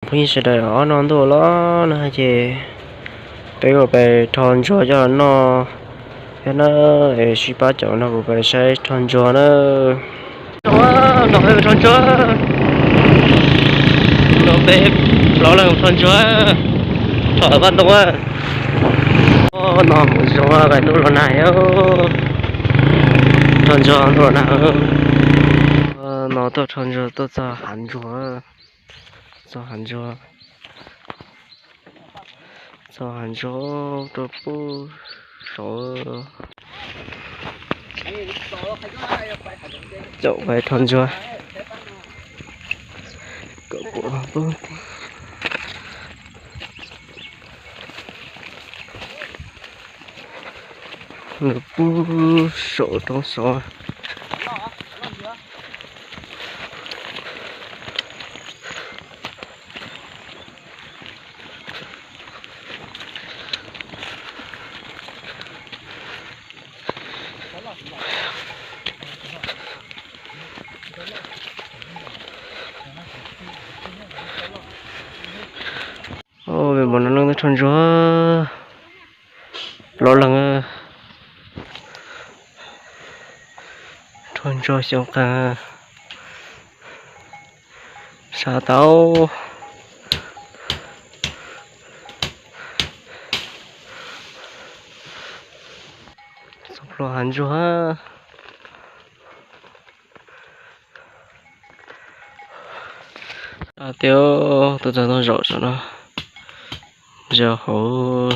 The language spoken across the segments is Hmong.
Phooj ywg sawv daws, ob no ntuj los no ces peb kuj pais rho ntsuag coj los noj thiab na, es sib pab caum no kuv pais saib rho ntsuag na. Rho ntsuag, no peb plaub leeg rho ntsuag, rho vaj ntoo. No mus zoo, ntuj los nag, rho ntsuag ntuj los nag. No tuaj rho ntsuag tuaj txog hav ntsuag, txog hav ntsuag, txog hav ntsuag rau pub saud. Caum pais rho ntsuag. Nws pub saum roob sov. Ov, me npam no leej twg rho ntsuag, plaub leeg rho ntsuag xyoo qees, sab tau. Txog plhuav hav ntsuag. Tias tuaj txog ntua zaum saum no, zaum hauv,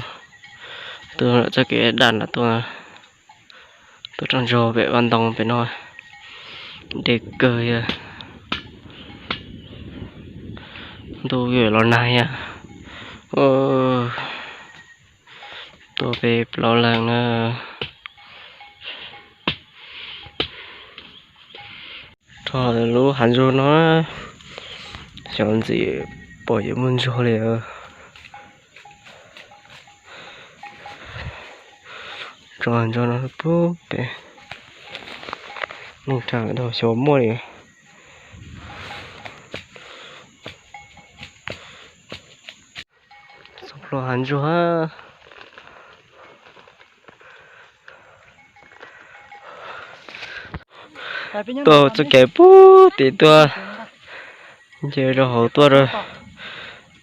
tuaj lawm txoj kev daj nram tuaj, tuaj rho ntsuag pem vaj ntoo pem no, deb kawg yog. Ntuj yuav los nag yog. Tuaj peb plaub leeg na. Rho lub hav ntsuag no, xyov ntxim pom yuav muaj ntsuag li. Rho ntsuag no pub pem, neeg tham dhau xyov muaj li. Txog plhuav hav ntsuag. Tuaj txoj kev pub tim tuaj, nce rau hauv tuaj rau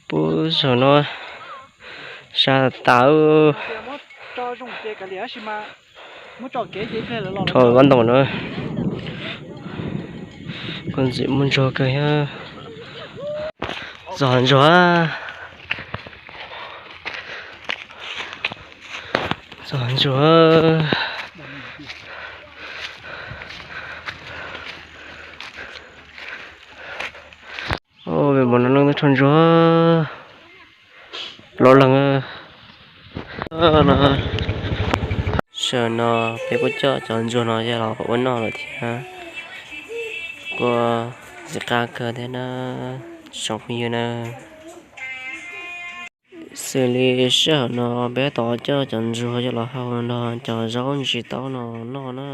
pub saum no, sab tas. Rho vaj ntoos na, kuj ntxim muaj ntsuag kawg thiab. Txog ntsuag, txog ntsuag. Ov, me npam no leej twg rho ntsuag, plaub leeg. Sij hawm no peb kuj coj cov ntsuag no coj los ua noj lawm thiab, kuj ntxim qab kawg thiab na tsoom phooj ywg na. Xws li sij hawm no peb tab tom coj cov ntsuag coj los hau nrog cov zaub ntsis taub no noj na.